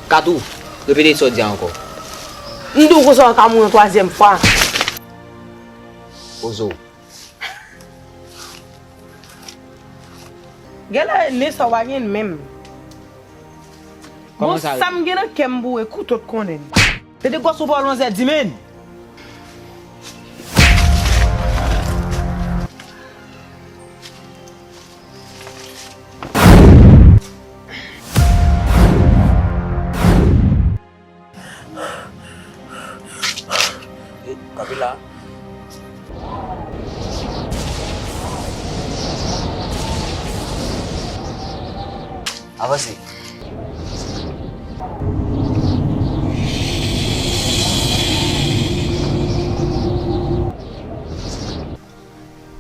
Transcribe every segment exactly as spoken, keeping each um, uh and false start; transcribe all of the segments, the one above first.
Katou, repete sa w di a ankò. M di w konsa w ka mouri yon twazyèm fwa. Poze w. Genlè nen sa w pa gen menm. Kòman sa? Bon, sa m gen nan kè m boure kouto t konnen. Tete gwòs ou pa w lonjè di men. Kanpe la. Avanse.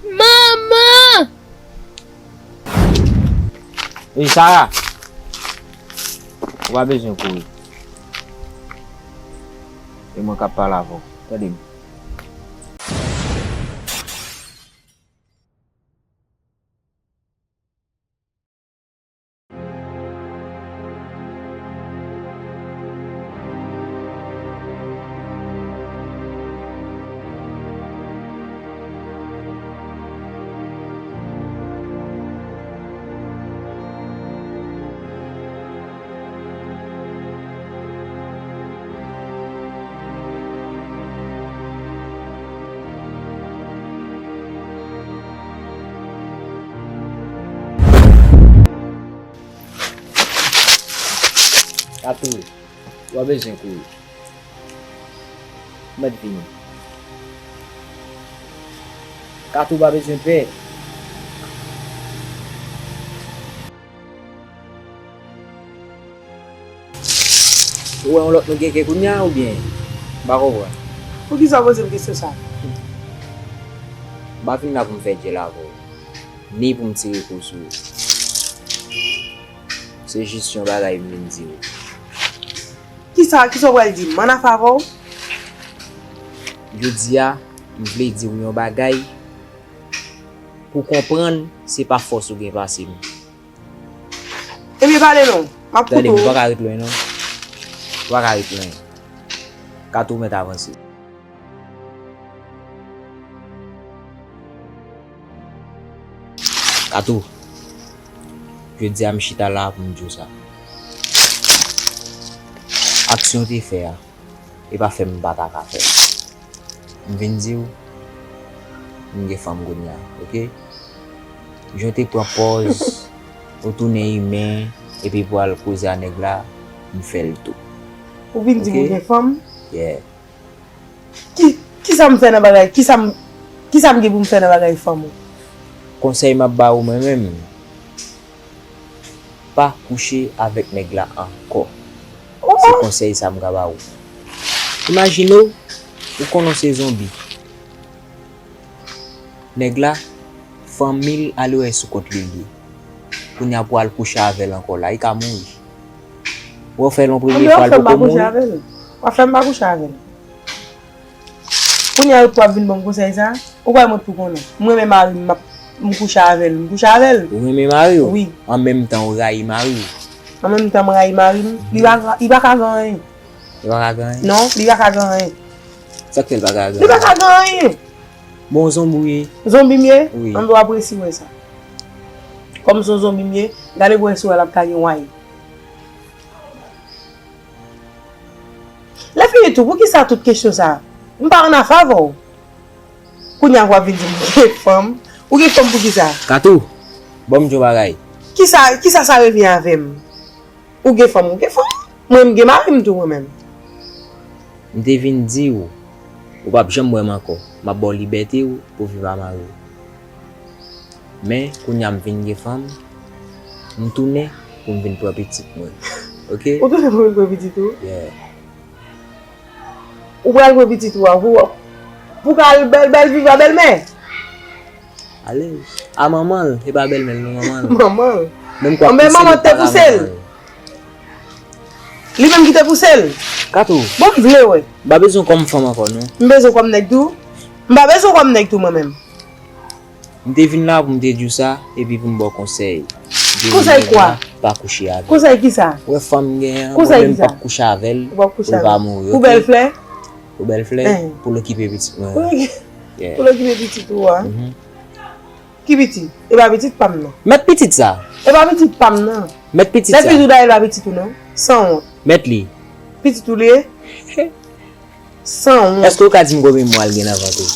Manman! Ey, Sara! Ou pa bezwen kouri. E mwen k ap pale avè w. Tande m. Katou, ou pa bezwen kouri. Mèt vini. Katou pa bezwen pè. Ou wè yon lòt nèg gen kè kounye a oubyen? M pa konprann. Poukisa w poze m kesyon sa? M pa vin la pou m fè dyèl avè w, ni pou m tire kou sou ou. Se jis yon bagay m vin di w. Kisa, kisa w pral di m? M annafè avè w? Jodi a, m vle di w yon bagay pou w konprann se pa fòs ou gen pase m. Ebyen pale non, m ap koute w. Tande m, ou pa ka ret lwen non. Ou pa ka ret lwen. Katou mèt avanse. Katou, jodi a m chita la pou m di w sa. Aksyon w te fè a, e pa fè m pa ta ka fè. M vin di w, m gen fanm kounye a, oke? Jan w te pran pòz, ou tounen imen, epi pou al koze a nèg la, m fè l tou. Ou vin di m ou gen fanm? Yeah. Ki, kisa m fè nan bagay? Kisa m, kisa m gen pou m fè nan bagay fanm ou? Konsèy m ap ba ou mwen menm, pa kouche avèk nèg la ankò. Se konsèy sa m ka ba ou. Imajine w, ou konnen w se zonbi. Nèg la, fanmi l ale wè sou kont li l ye. Kounye a pou al kouche avè l ankò la, li ka mouri. Ou fè l yon premye fwa, l poko mouri. W ap fè m pa kouche avè l. Kounye a, ou ap vin ban m konsèy sa? Ou kwè mwen t pou konnen? M renmen mari m, m ap, m kouche avè l, m kouche avè l. Ou renmen mari w? Wi. An menm tan, ou rayi mari w? An menm tan, m rayi mari m. Li pa, li pa ka gen anyen. Li pa ka gen anyen? Non, li pa ka gen anyen. Sa k fè l pa ka gen anyen? Li pa ka gen anyen. Bon, zonbi w ye? Zonbi m ye? Wi. Anben w ap resi wè sa. Kòm se yon zonbi m ye, gade pou w wè si w wè l ap ka gen way. Lèfini tou, poukisa tout kesyon sa? M pa annafè avè w. Kounye a w ap vin di m ou gen fanm. Ou gen fanm poukisa? Katou, ban m di w yon bagay. Kisa, kisa sa revyen avè m? Ou gen fanm, ou gen fanm. Mwen, m gen mari m tou, mwen menm. M te vin di w, ou p ap janm wè m ankò. M ap ba w libète w pou w viv a mari w. Men, kounye a m vin gen fanm, m tounen pou m vin pran pitit mwen. Oke? Ou tounen pou vin pran pitit ou? Yeah. Ou pral pran pitit ou a, pou, pou ka al bèl, bèl viv a bèlmè? Ale. A manman l, e pa bèlmè l, non, manman l. Manman l. Menm kwa. Anben manman te pouse l. Li menm ki te pouse l. Katou. Bon, m vle wè. M pa bezwen w kòm fanm ankò, non. M bezwen w kòm nèg tou. M pa bezwen w kòm nèg tou, mwen menm. M te vin la pou m te di w sa, epi pou m ba w konsèy. Konsèy kwa? pa kouche avè l. Konsèy kisa? Ou wè fanm m genyen an, mwen menm m p ap kouche avè l pou l pa mouri, oke? Pou bèl flè? Pou bèl flè, pou l okipe pitit mwen. Pou l okipe pitit ou a? Ki pitit? E pa pitit pa m nan. Mèt pitit sa. E pa pitit pa m nan. Mèt pitit sa. Lè pitit ou dayè, e pa pitit ou non. Sanwont. Mèt li. Pitit ou li ye? Sanwont. Èske w ka di m konbyen mwa l gen nan vant ou?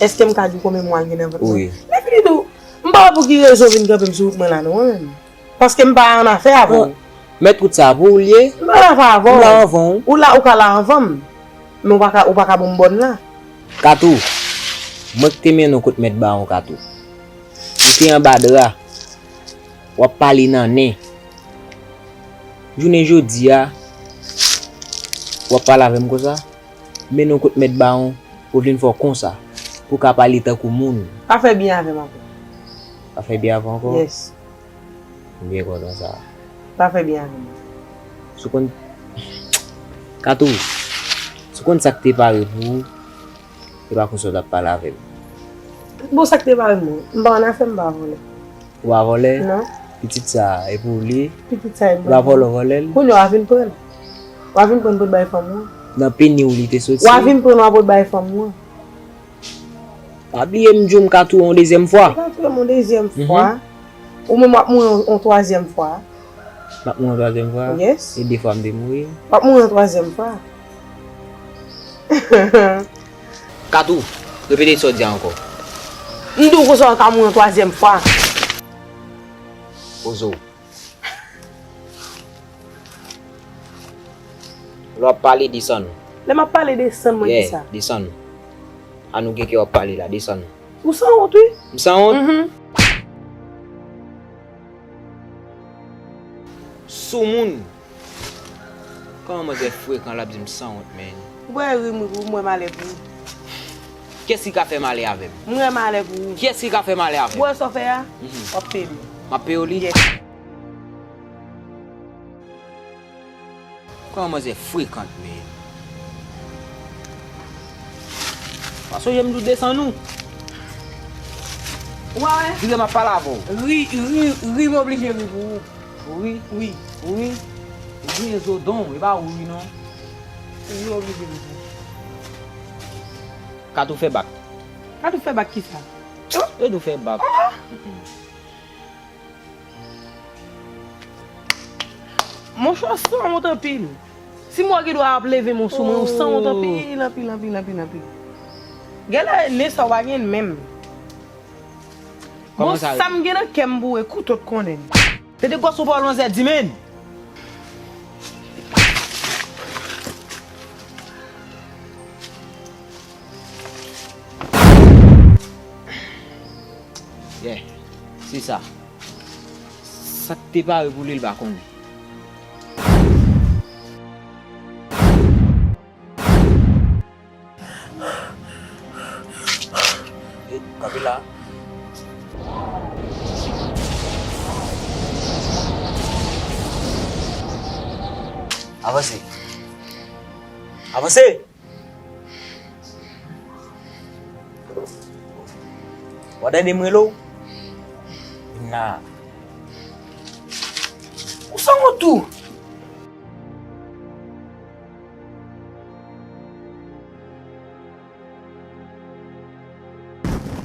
Èske m ka di w konbyen mwa l gen nan vant mwen? Wi. Lè fini tou, m pa wè pou ki rezon w vin kanpe m sou wout mwen la non, mwen menm. Paske m pa annafè avè w. Mèt wout sa a pou ou l ye? M pa annafè avè w. M la anvan w. Ou la, ou ka la anvan m. Men ou pa ka, ou pa ka ban m bòn la. Katou, mwen k te mennen w kot mèt bawon Katou. Ou te anba dra. W ap pale nan nen. Jounen jodi a, w ap pale avè m konsa? Mennen w kot mèt bawon, pou l vin fè w konsa, pou w ka pale tankou moun. Pa fè byen avè m ankò. Pa fè byen avè w ankò? Yes. M byen kontan sa. Pa fè byen avè m. Si w konn, Katou, si w konn sa k te pare pou ou, e pa konsa w t ap pale avè m. Bon, sa k te pare m, m pa annafè, m pa vòlè. Ou pa vòlè? Non. Pitit sa a, e pou ou li ye? Pitit sa a, e pou mwen. Ou pa vòlè, w vòlè l? Kounye a, w a vin pran l. W a vin pran l pou w t bay fanm ou an. Nan peni w li te soti? W a vin pran l, w a pou w t bay fanm ou an. Pa bliye m di w m ka touye w yon dezyèm fwa. Ou ka touye m yon dezyèm fwa. Ou menm w ap mouri yon, yon twazyèm fwa. M ap mouri yon twazyèm fwa? Yes. E de fwa m te mouri? W ap mouri yon twazyèm fwa. Katou, repete sa w di a ankò. M di w konsa w ka mouri yon twazyèm fwa. Poze w. Lè w ap pale, desann. Lè m ap pale, desann mwen ki sa? Yeah, desann. An nou gen kè w ap pale la, desann. Ou sanwont, wi. M sanwont? Mhm. Soumoun. Kòman manzè frekan, l ap di m sanwont, men. Ou wè ri m ri pou ou, m wè malè pou ou. Kiyès ki ka fè malè avè m? M wè malè pou ou. Kiyès ki ka fè malè avè m? Ou wè sa w fè a? Mhm. W ap peye m. M ap peye w li? Yes. Kòman manzè frekan, men. Pa sonje m di w desann ou. Ou pa wè? Vire m ap pale avè w. Ri, ri, ri, m oblije ri pou ou. Wi. Wi. Wi. Wi, zo don, e pa wi non. Wi, oblije ri pou ou. Katou fè bak. Katou fè bak kisa? Katou fè bak. Monchè, w sanwont anpil. Si m wè gen dwa ap leve men w sou mwen, w sanwont anpil, anpil, anpil, anpil, anpil. Genlè nen sa w pa gen menm. Bon, sa m gen nan kè m boure, kouto t konnen. Se de gwòs ou pa w lonjè di men. Yeah, se sa. Sa k te pare pou li, l pa konnen. E, kanpe la. Avanse. Avanse! W a tande m rele w? Vin la. Ou sanwont tou!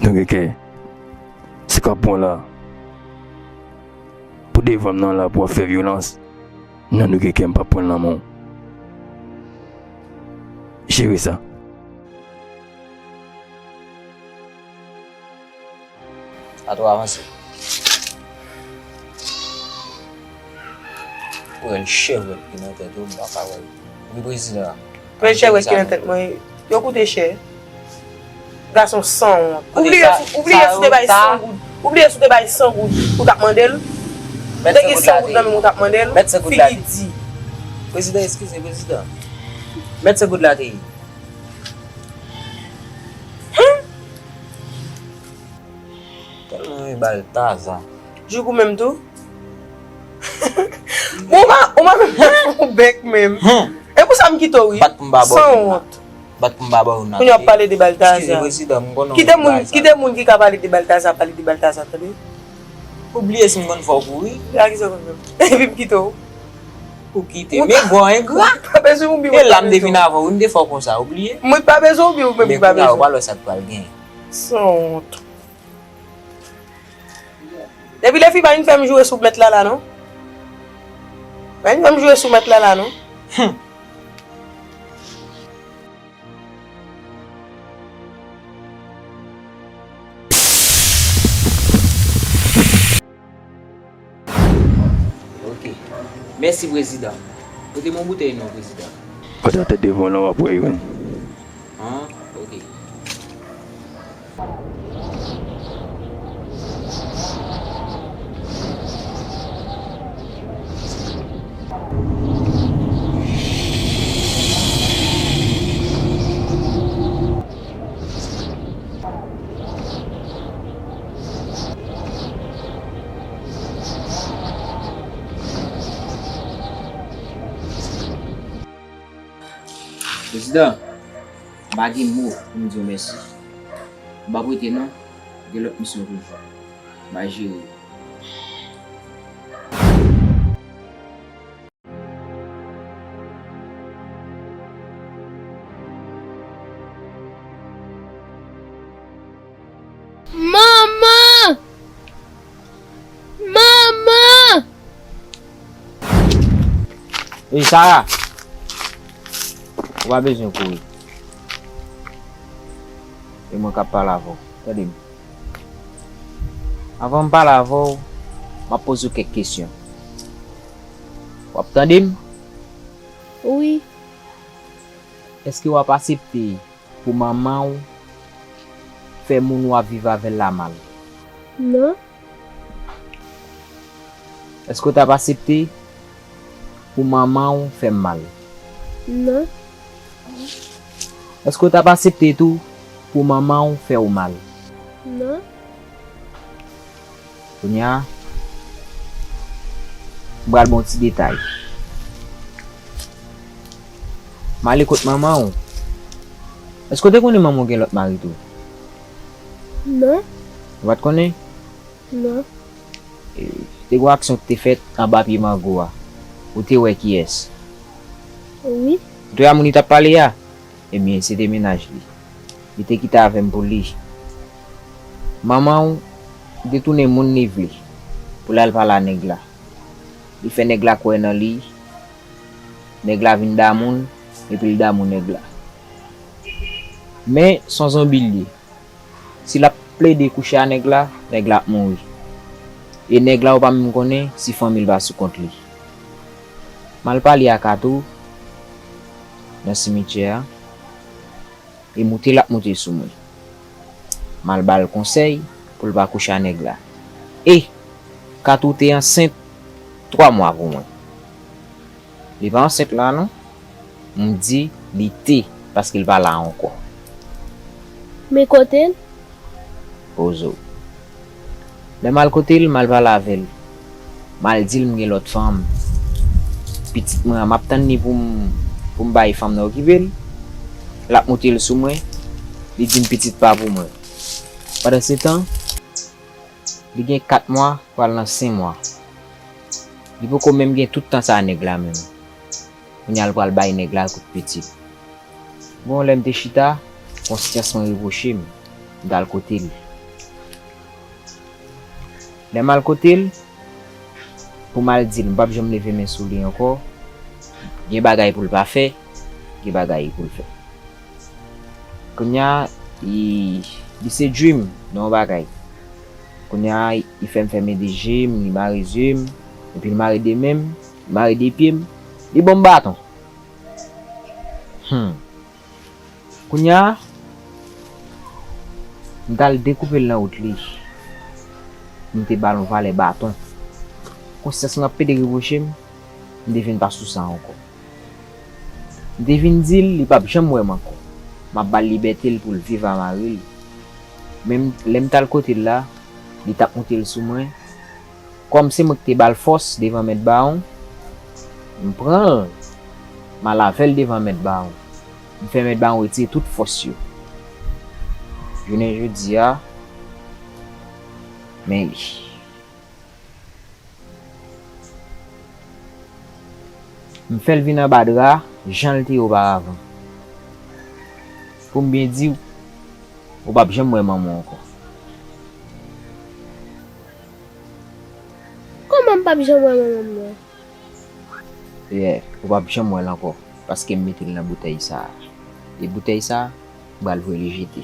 Nou gen kè. Se k ap pran la. Pou devan m nan la pou w ap fè vyolans. Non, nou gen kè, m p ap pran l nan men w. Jere sa. Katou avanse. Ou wè l chèvwèt ki nan tèt ou, m pa ka wè l. Wi, prezidan. Wè chèvwèt ki nan tèt mwen, yo koute chè. Gason sanwont. Ou bliye si, ou bliye si w te bay san goud. Ou bliye si w te bay san goud pou w t ap mande l. Ou te gen san goud nan men w, ou t ap mande l. Figi di. Prezidan, eskize, prezidan. Mèt san goud la te ye. Tèlman renmen Baltaza. Jouk ou menm tou? Bon, ou pa, ou pa menm fè yon bèk menm. E pou sa m kite w, wi. Bat pou m pa ba w youn nan. Sanwont. Bat pou m pa ba w youn nan. Kounye a w ap pale de Baltaza. Eskize, prezidan, m konnen w gen bagay sa. Kite moun, kite moun ki ka pale de Baltaza, pale de Baltaza, tande? Ou bliye si m konn fè w kouri? A kisa w konn fè m? Epi m kite w. Ou kite. Mwen men pa- gwa engra. Pa bezwen oubli. E mwen la pa m te bezwen vin w. Avè w, wi, m te fè w konsa, ou bliye? Mwen pa bezwen oubli ou menm. Men ou pa kounye a, ou bezwen. Pral wè sa k pral genyen. Sanwont. Depi lè fi pa vin fè m joure sou mèt la la non. Pa vin fè m joure sou mèt la la non. Hum. Ok. Mèsi, prezidan. Pote m yon boutèy non, prezidan. Pandan w tande vòlò, w ap wè youn. An, ok. Prezidan, m pa gen mo pou m di w mèsi. M p ap rete non, gen lòt misyon toujou. M a jere. Manman! Manman! Ey, Sara! Ou pa bezwen kouri. E mwen k ap pale avè w. Tande m. Avan m pale avè w, m ap poze w kèk kesyon. W ap tande m? Wi. Èske w ap aksepte pou manman w fè moun w ap viv avè l la mal? Non. Èske w t ap aksepte pou manman w fè m mal? Non. Èske w t ap aksepte tou pou manman w fè w mal? Non. Kounye a, m pral ba w ti detay. M ale kot manman w. Èske w te konnen manman w gen lòt mari tou? Non. Ou pa t konnen? Non. E, te gen yon aksyon ki te fèt anba pye mango a. Ou te wè kiyès? Wi. Ou te wè moun li t ap pale a? Ebyen, se te mennaj li. Li te kite avè m pou li. Manman w detounen moun li vle pou l al pale a nèg la. Li fè nèg la kwè nan li. Nèg la vin damou l, epi l damou nèg la. Men, s on zonbi l ye. Si l ap plede kouche a nèg la, nèg la ap mouri. E nèg la, ou pa menm konnen si fanmi l pa sou kont li. M al pale a Kato nan simityè a, e moute l ap moute sou mwen. M al ba l konsèy pou l pa kouche a nèg la. E Kato te ansent twa mwa pou mwen. Li pa ansent la non. M di li te, paske l pa la ankò. Men kote l? Poze w. Lè m al kote l, m al pale avè l. M al di l m gen lòt fanm. Pitit mwen an, m ap tann li pou m, pou m bay fanm nan okipe l. L ap moute l sou mwen. Li di m pitit pa pou mwen. Pandansetan, li gen kat mwa, pral nan senk mwa. Li poko menm gen tout tan sa a nèg la menm. Kounye a l pral bay nèg la kout pitit. Bon, lè m te chita, konsyans mwen repwoche m. M t al kote l. Lè m al kote l, pou m al di l, m p ap janm leve men sou li ankò. Gen bagay pou l pa fè, gen bagay pou l fè. Kounye a, li, li se dream nan yon bagay. Kounye a, li fè m fèmen de je m, li mare zye m, epi l mare de men m, li mare de pye m, li ban m baton. Hmm. Kounye a, m t al dekoupe l nan wout li. M te ba l yon valè baton. Konsyans mwen ap pede repwoche m, m te vin pa sou sa ankò. M te vin di l li p ap janm wè m ankò. M ap ba l libète l pou l viv a mari l. Men m, lè m t al kote l la, li t ap moute l sou mwen. Kòm se mwen ki te ba l fòs devan mèt bawon, m pran l, m al avè l devan mèt bawon. M fè mèt bawon retire tout fòs yo. Jounen jodi a, men li. M fè l vin anba dra, jan l te ye oparavan. Pou m byen di w, ou p ap janm wè manman w ankò. Kòman m p ap janm wè manman m nan? Yeah, ou p ap janm wè l ankò, paske m mete l nan boutèy sa a. E boutèy sa a, m pral voye l jete.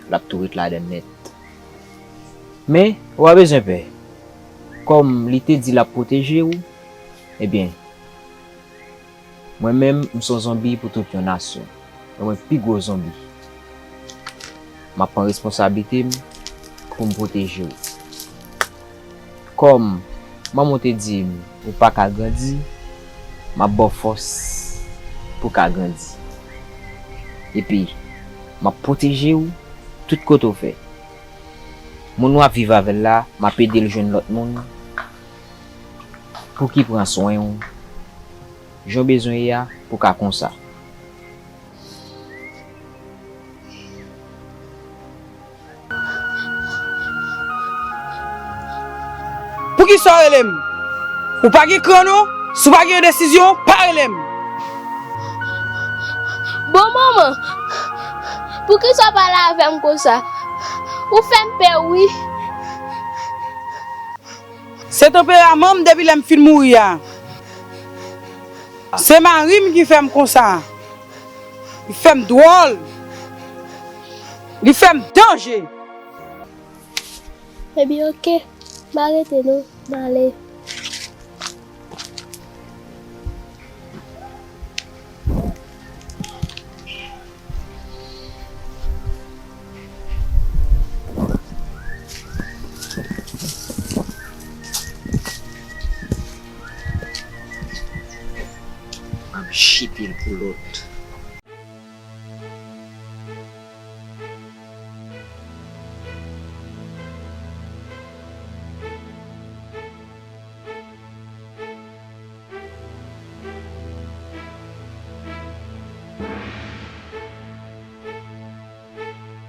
L ap tou ret ladan l nèt. Men, ou pa bezwen pè. Kòm li te di l ap pwoteje w, ebyen, mwen menm, m s on zonbi pou tout yon nasyon. E mwen pi gwo zonbi. M ap pran responsablite m pou m pwoteje w. Kòm manman w te di m ou pa ka grandi, m ap ba w fòs pou w ka grandi. Epi, m ap pwoteje w tout kote w fè. Moun w ap viv avè l la, m ap ede l jwenn lòt moun pou ki pran swen w. Jan w bezwen ye a, pou w ka konsa. Poukisa w rele m? Ou pa gen kran non? Si w pa gen desizyon, pa rele m. Bon, manman, poukisa w pale avè m konsa? Ou fè m pè, wi. Se tanperaman m depi lè m fin mouri a. Se mari m ki fè m konsa. Li fè m dwòl. Li fè m danje. Ebyen, oke. M pa rete non. M ale. M ap jete l pou lòt.